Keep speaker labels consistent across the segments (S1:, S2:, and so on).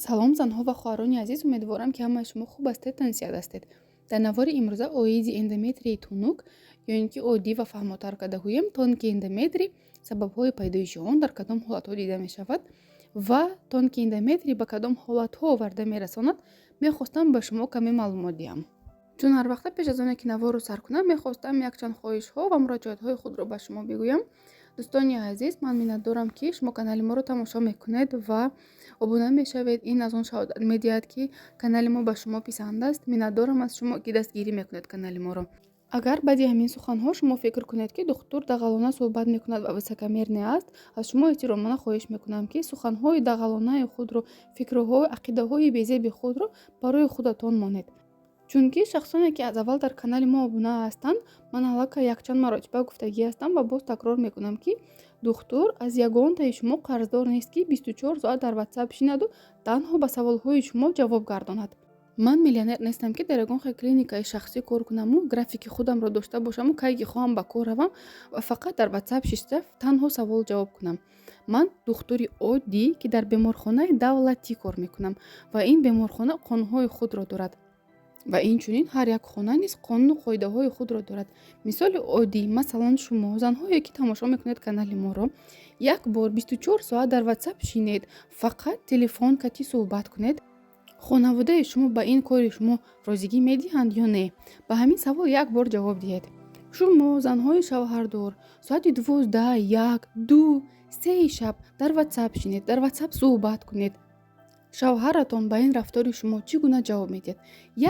S1: Салом, занҳо ва хоҳарони азиз! Умедворам, ки ҳамаи шумо хуб ҳастед, тансиҳат ҳастед. Дар навори имрӯза оиди эндометрии тунук ё ин ки оддӣ ва фаҳмотар карда гӯем, тонкий эндометрий, сабабҳои пайдоиши он, дар кадом ҳолатҳо дида мешавад ва тонкий эндометрий ба кадом ҳолатҳо оварда мерасонад, мехостам ба шумо каме маълумот диҳам. Чун ҳар вақта пеш аз оне ки наворро сар кунам, мехостам якчанд хоҳишҳо ва муроҷиатҳои худро ба шумо бигӯям. Дӯстони азиз, ман миннатдорам, ки шумо канали моро тамошо мекунед ва обуна мешавед. Ин аз он шаҳодат медиҳад, ки канали мо ба шумо писанд аст. Миннатдорам аз шумо, ки дастгирӣ мекунед канали моро. Агар баъди ҳамин суханҳо шумо фикр кунед, ки духтур дағалона суҳбат мекунад ва высокомерный аст, аз шумо эҳтиромона хоҳиш мекунам, ки суханҳои дағалонаи худро, фикрҳо, ақидаҳои безеби худро барои худатон монед. Чунки шахсоне, ки аз аввал дар канали мо обуна ҳастанд, ман аллакай якчанд маротиба гуфтагӣ ҳастам ва боз такрор мекунам, ки духтур аз ягонтаи шумо қарздор нест, ки 24 соат дар Ватсап шинаду танҳо ба саволҳои шумо ҷавоб гардонад. Ман миллионер нестам, ки дар ягон хел клиникаи шахсӣ кор кунаму графики худамро дошта бошаму кай ки хоҳам ба кор равам ва фақат дар Ватсап шишта танҳо савол ҷавоб кунам. Ман духтури оддӣ, ки дар беморхонаи давлатӣ кор мекунам, ва ин беморхона қонунҳои худро дорад ва инчунин ҳар як хона низ қонуну қоидаҳои худро дорад. Мисоли оддӣ, масалан, шумо, занҳое, ки тамошо мекунед канали моро, як бор 24 соат дар Ватсап шинед, фақат телефон кати суҳбат кунед, хонаводаи шумо ба ин кори шумо розигӣ медиҳанд ё не? Ба ҳамин савол як бор ҷавоб диҳед. Шумо, занҳои шавҳардор, соати 12, 1, 2, 3-и шаб дар Ватсап шинед, дар Ватсап суҳбат кунед, шавҳаратон ба ин рафтори шумо чӣ гуна ҷавоб медиҳад?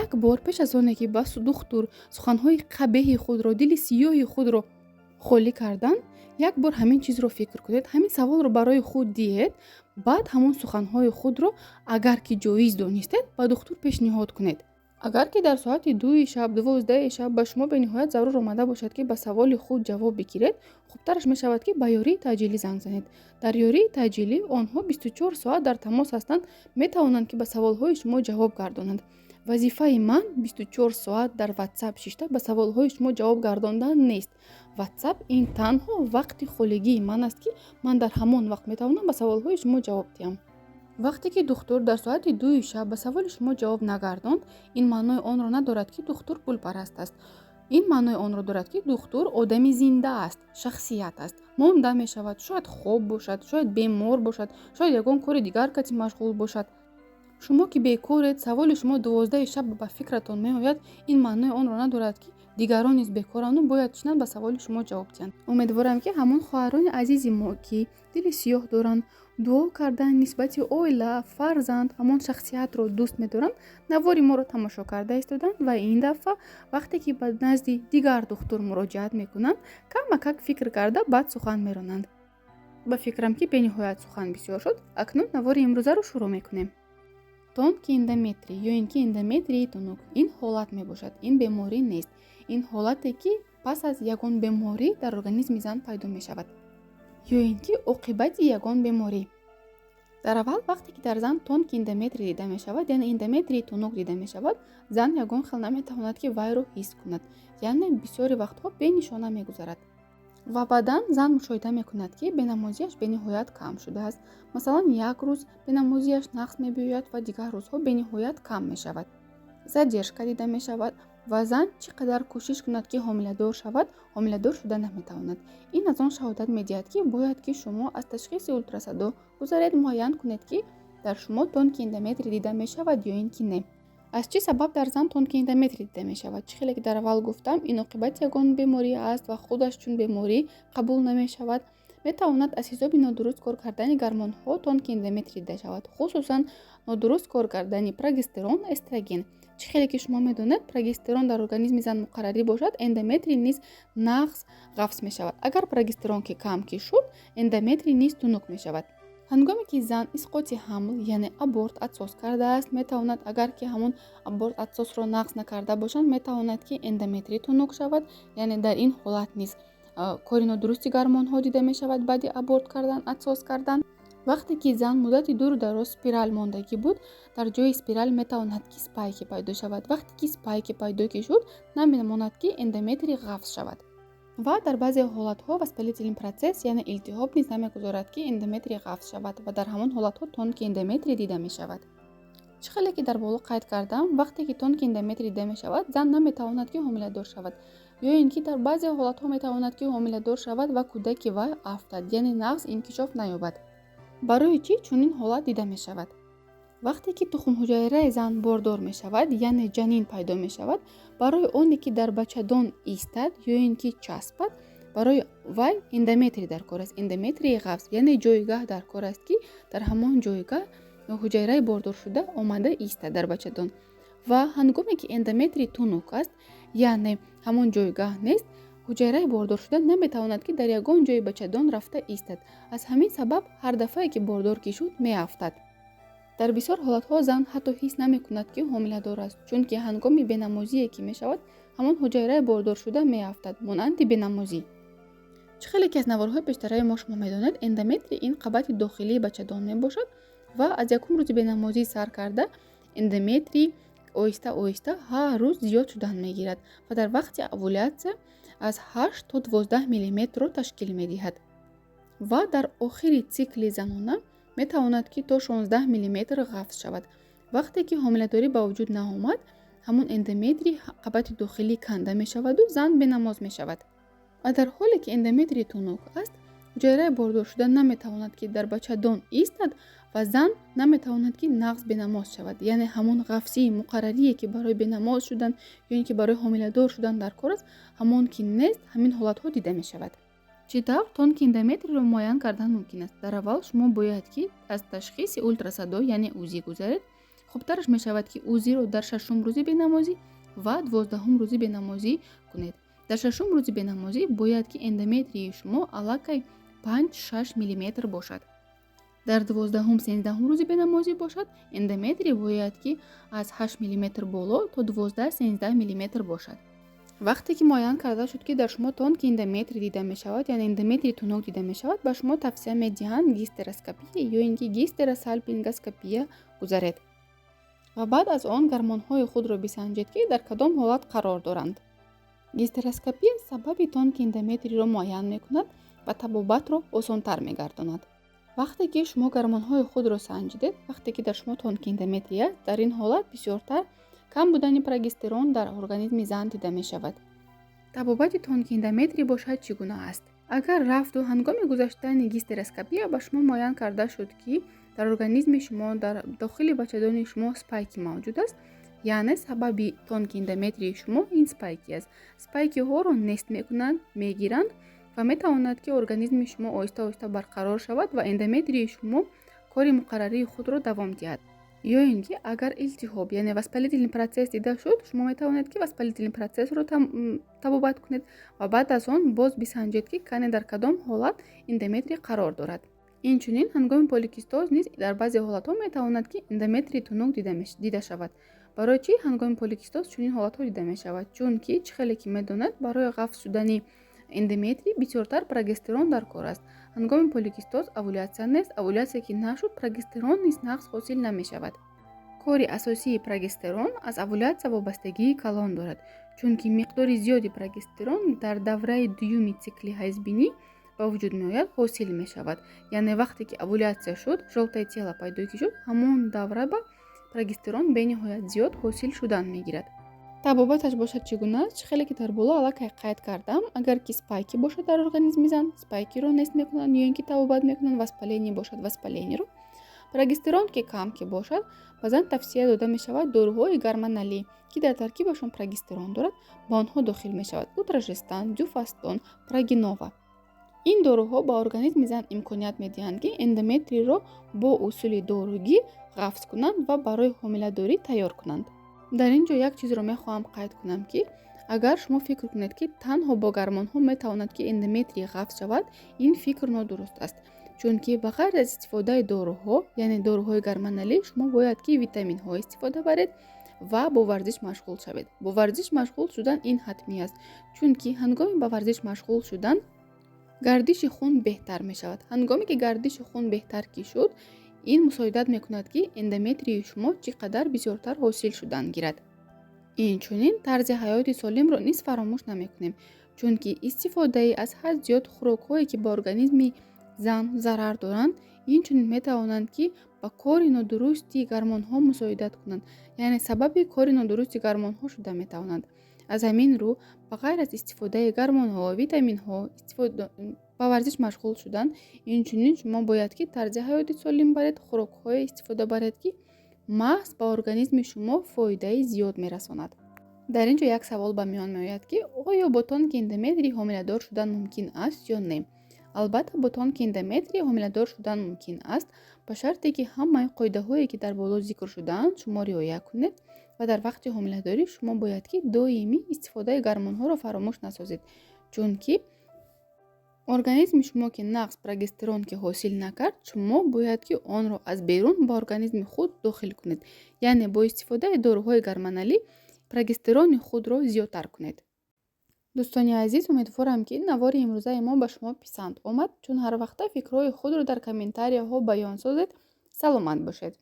S1: Як бор пеш аз оне ки ба духтур суханҳои қабеҳи худро, дили сиёҳи худро холӣ кардан, як бор ҳамин чизро фикр кунед, ҳамин саволро барои худ диҳед. Баъд ҳамон суханҳои худро, агар ки ҷоиз донистед, ба духтур пешниҳод кунед. Агар ки дар соати 2-и шаб, 12-и шаб ба шумо бениҳоят зарур омада бошад, ки ба саволи худ ҷавоб бигиред, хубтараш мешавад, ки ба ёрии таъҷилӣ занг занед. Дар ёрии таъҷилӣ онҳо 24 соат дар тамос ҳастанд, метавонанд, ки ба саволҳои шумо ҷавоб гардонанд. Вазифаи ман 24 соат дар Ватсап шишта ба саволҳои шумо ҷавоб гардондан нест. Ватсап ин танҳо вақти холигии ман аст, ки ман дар ҳамон вақт метавонам ба саволҳои шумо ҷавоб диҳам. Вақте ки духтур дар соати 2-и шаб ба саволи шумо ҷавоб нагардонд, ин маънои онро надорад, ки духтур пулпараст аст. Ин маънои онро дорад, ки духтур одами зинда аст, шахсият аст, монда мешавад, шояд хоб бошад, шояд бемор бошад, шояд ягон кори дигар кати машғул бошад. Шумо ки бекоред, саволи шумо 12-и шаб ба фикратон меояд, ин маънои онро надорад, ки дигарон низ бекоранду бояд чинанд, ба саволи шумо ҷавоб диҳанд. Умедворам, ки ҳамон хоҳарони азизи мо, ки дили сиёҳ доранд, дуо кардан нисбати оила, фарзанд, ҳамон шахсиятро дӯст медоранд, навори моро тамошо карда истоданд ва ин дафъа, вақте ки ба назди дигар духтур муроҷиат мекунанд, камакак фикр карда, баъд сухан меронанд. Ба фикрам, ки бениҳоят сухан бисёр шуд. Акнун навори имрӯзаро шурӯъ мекунем. Тонкий эндометрий ё ин ки эндометрии тунук ин ҳолат мебошад, ин беморӣ нест. Ин ҳолате, ки пас аз ягон беморӣ дар организми зан пайдо мешавад ё ин ки оқибати ягон беморӣ. Дар аввал, вақте ки дар зан тонкий эндометрий дида мешавад, яъне эндометрии тунук дида мешавад, зан ягон хел наметавонад, ки вайро ҳис кунад, яъне бисёри вақтҳо бенишона мегузарад. Ва баъдан зан мушоҳида мекунад, ки бенамозиаш бениҳоят кам шудааст. Масалан, як рӯз бенамозиаш нақс мебиёяд ва дигар рӯзҳо бениҳоят кам мешавад. Задержка дида мешавад ва зан чӣ қадар кӯшиш кунад, ки ҳомиладор шавад, ҳомиладор шуда наметавонад. Ин аз он шаҳодат медиҳад, ки бояд ки шумо аз ташхиси ултрасадо гузаред, муайян кунед, ки дар шумо тонкий эндометрий дида мешавад ё ин ки не. Аз чӣ сабаб дар зан тонкий эндометрий дида мешавад? Чӣ хеле ки дар аввал гуфтам, ин оқибати ягон беморӣ аст ва худаш чун беморӣ қабул намешавад. Метавонад аз ҳисоби нодуруст кор кардани гормонҳо тонкий эндометрий дида шавад, хусусан нодуруст кор кардани прогестерон, эстроген. Чӣ хеле ки шумо медонед, прогестерон дар организми зан муқаррарӣ бошад, эндометрий низ нағз ғафз мешавад. Агар прогестерон ки кам ки шуд, эндометрий низ тунук мешавад. Ҳангоме ки зан исқоти ҳамл, яъне аборт отсос кардааст, метавонад, агар ки ҳамон аборт отсосро нағз накарда бошанд, метавонад, ки эндометрий тунук шавад. Яъне дар ин ҳолат низ кори нодурусти гормонҳо дида мешавад баъди аборт кардан, отсос кардан. Вақте ки зан муддати дуру дароз спирал мондагӣ буд, дар ҷои спирал метавонад, ки спайки пайдо шавад. Вақте ки спайки пайдо ки шуд, намемонад, ки эндометрий ғафз шавад. Ва дар баъзе ҳолатҳо воспалительный процесс, яъне илтиҳоб низ намегузорад, ки эндометрий ғафз шавад, ва дар ҳамон ҳолатҳо тонкий эндометрий дида мешавад. Чӣ хеле ки дар боло қайд кардам, вақте ки тонкий эндометрий дида мешавад, зан наметавонад, ки ҳомиладор шавад, ё ин ки дар баъзе ҳолатҳо метавонад, ки ҳомиладор шавад ва кӯдаки вай афтад, яъне нағз инкишоф наёбад. Барои чӣ чунин ҳолат дида мешавад? Вақте ки тухмҳуҷайраи зан бордор мешавад, яъне ҷанин пайдо мешавад, барои оне ки дар бачадон истад ё ин ки часпад, барои вай эндометрий дар кор аст, эндометрии ғафз, яъне ҷойгаҳ дар кор аст, ки дар ҳамон ҷойгаҳ ҳуҷайраи бордоршуда омада истад дар бачадон. Ва ҳангоме ки эндометрий тунук аст, яъне ҳамон ҷойгаҳ нест, ҳуҷайраи бордоршуда наметавонад, ки дар ягон ҷои бачадон рафта истад. Аз ҳамин сабаб ҳар дафъае ки бордор ки шуд, меафтад. Дар бисёр ҳолатҳо зан ҳатто ҳис намекунад, ки ҳомиладор аст, чунки ҳангоми бенамозие ки мешавад, ҳамон ҳуҷайраи бордоршуда меафтад, монанди бенамозӣ. Чӣ хеле ки аз наворҳои пештараи мо шумо медонед, эндометрий ин қабати дохилии бачадон мебошад ва аз якум рӯзи бенамозӣ сар карда эндометрий оҳиста оҳиста ҳар рӯз зиёд шудан мегирад ва дар вақти овулятсия аз 8 то 12 миллиметрро ташкил медиҳад ва дар охири цикли занона метавонад, ки то 16 миллиметр ғафз шавад. Вақте ки ҳомиладорӣ ба вуҷуд наомад, ҳамон эндометрий қабати дохилӣ канда мешаваду зан бенамоз мешавад. Ва дар ҳоле ки эндометрий тунук аст, ҳуҷайраи бордоршуда наметавонад, ки дар бачадон истад ва зан наметавонад, ки нағз бенамоз шавад, яъне ҳамон ғафсии муқаррарие, ки барои бенамоз шудан ё ин ки барои ҳомиладор шудан дар кор аст, ҳамон ки нест, ҳамин ҳолатҳо дида мешавад. Чӣ тавр тонкий эндометрийро муайян кардан мумкин аст? Дар аввал шумо бояд, ки аз ташхиси ултрасадо, яъне УЗИ, гузаред. Хубтараш мешавад, ки УЗИро дар шашум рӯзи бенамозӣ ва 12-ҳум рӯзи бенамозӣ кунед. Дар шашум рӯзи бенамозӣ бояд, ки эндометрии шумо аллакай 5-6 миллиметр бошад. Дар 12-ҳум, 13-ҳум рӯзи бенамозӣ бошад, эндометрий бояд, ки аз 8 миллиметр боло то 12-13 миллиметр бошад. Вақте ки муайян карда шуд, ки дар шумо тонкий эндометрий дида мешавад, яъне эндометрии тунук дида мешавад, ба шумо тавсия медиҳанд гистероскопия ё ин ки гистеросалпингоскопия гузаред ва баъд аз он гормонҳои худро бисанҷед, ки дар кадом ҳолат қарор доранд. Гистероскопия сабаби тонкий эндометрийро муайян мекунад ва табобатро осонтар мегардонад. Вақте ки шумо гормонҳои худро санҷидед, вақте ки дар шумо тонкий эндометрий аст, дар ин ҳолат бисёртар кам будани прогестерон дар организми зан дида мешавад. Табобати тонкий эндометрий бошад, чӣ гуна аст? Агар рафту ҳангоми гузаштани гистероскопия ба шумо муайян карда шуд, ки дар организми шумо, дар дохили бачадони шумо спайки мавҷуд аст, яъне сабаби тонкий эндометрии шумо ин спайки аст, спайкиҳоро нест мекунанд, мегиранд ва метавонад, ки организми шумо оҳиста оҳиста барқарор шавад ва эндометрии шумо кори муқаррарии худро давом диҳад. Ё ин ки агар илтиҳоб, яъне воспалительный процесс дида шуд, шумо метавонед, ки воспалительный процессро табобат кунед ва баъд аз он боз бисанҷед, ки кане дар кадом ҳолат эндометрий қарор дорад. Инчунин ҳангоми поликистоз низ дар баъзе ҳолатҳо метавонад, ки эндометрии тунук дида шавад. Барои чӣ ҳангоми поликистоз чунин ҳолатҳо дида мешавад? Чунки, чӣ хеле ки медонед, барои ғафз шудани эндометрий бисёртар прогестерон дар кор аст. Ҳангоми поликистоз овулятсия нест, овулятсия ки нашуд, прогестерон низ нағз ҳосил намешавад. Кори асосии прогестерон аз овулятсия вобастагии калон дорад, чунки миқдори зиёди прогестерон дар давраи дуюми цикли ҳайзбинӣ ба вуҷуд меояд, ҳосил мешавад. Яъне вақте ки овулятсия шуд, жёлтое тело пайдо ки шуд, ҳамон давра ба прогестерон бениҳоят зиёд ҳосил шудан мегирад. Табобаташ бошад, чӣ гуна аст? Чӣ хеле ки дар боло аллакай қайд кардам, агар ки спайки бошад дар организми зан, спайкиро нест мекунанд ё ин ки табобат мекунанд, воспаление бошад, воспалениеро. Прогестерон ки кам ки бошад, ба зан тавсия дода мешавад доруҳои гормоналӣ, ки дар таркибашон прогестерон дорад. Ба онҳо дохил мешавад Утрожестан, Дюфастон, Прогинова. Ин доруҳо ба организми зан имконият медиҳанд, ки эндометрийро бо усули доругӣ ғафз кунанд ва барои ҳомиладорӣ тайёр кунанд. Дар ин ҷо як чизро мехоҳам қайд кунам, ки агар шумо фикр кунед, ки танҳо бо гормонҳо метавонад, ки эндометрий ғафз шавад, ин фикр нодуруст аст, чунки ба ғайр аз истифодаи доруҳо, яъне доруҳои гормоналӣ, шумо бояд, ки витаминҳо истифода баред ва бо варзиш машғул шавед. Бо варзиш машғул шудан ин ҳатмӣ аст, чунки ҳангоми ба варзиш машғул шудан гардиши хун беҳтар мешавад. Ҳангоме ки гардиши хун беҳтар ки шуд, ин мусоидат мекунад, ки эндометрии шумо чӣ қадар бисёртар ҳосил шудан гирад. Инчунин тарзи ҳаёти солимро низ фаромӯш намекунем, чунки истифодаи аз ҳад зиёд хӯрокҳое, ки ба организми зан зарар доранд, инчунин метавонанд, ки Ба кори нодурусти гормонҳо мусоидат кунанд, яъне сабаби кори нодурусти гормонҳо шуда метавонанд. Аз ҳамин рӯ, ба ғайр аз истифодаи гормонҳо, витаминҳо, ба варзиш машғул шудан, инчунин шумо бояд ки тарзи ҳаёти солим баред, хӯрокҳое истифода баред, ки маҳз ба организми шумо фоидаи зиёд мерасонад. Дар ин ҷо як савол ба миён меояд, ки оё бо тонкий эндометрий ҳомиладор шудан мумкин аст ё не? Албатта, бо тонкий эндометрий ҳомиладор шудан мумкин аст, ба шарте ки ҳамаи қоидаҳое, ки дар боло зикр шудаанд, шумо риоя кунед ва дар вақти ҳомиладорӣ шумо бояд ки доимӣ истифодаи гормонҳоро фаромӯш насозед, чунки организми шумо ки нағз прогестерон ки ҳосил накард, шумо бояд ки онро аз берун ба организми худ дохил кунед, яъне бо истифодаи доруҳои гормоналӣ прогестерони худро зиёдтар кунед. Дӯстони азиз, умедворам, ки навори имрӯзаи мо ба шумо писанд омад. Чун ҳар вақта фикрҳои худро дар комментарияҳо баён созед. Саломат бошед.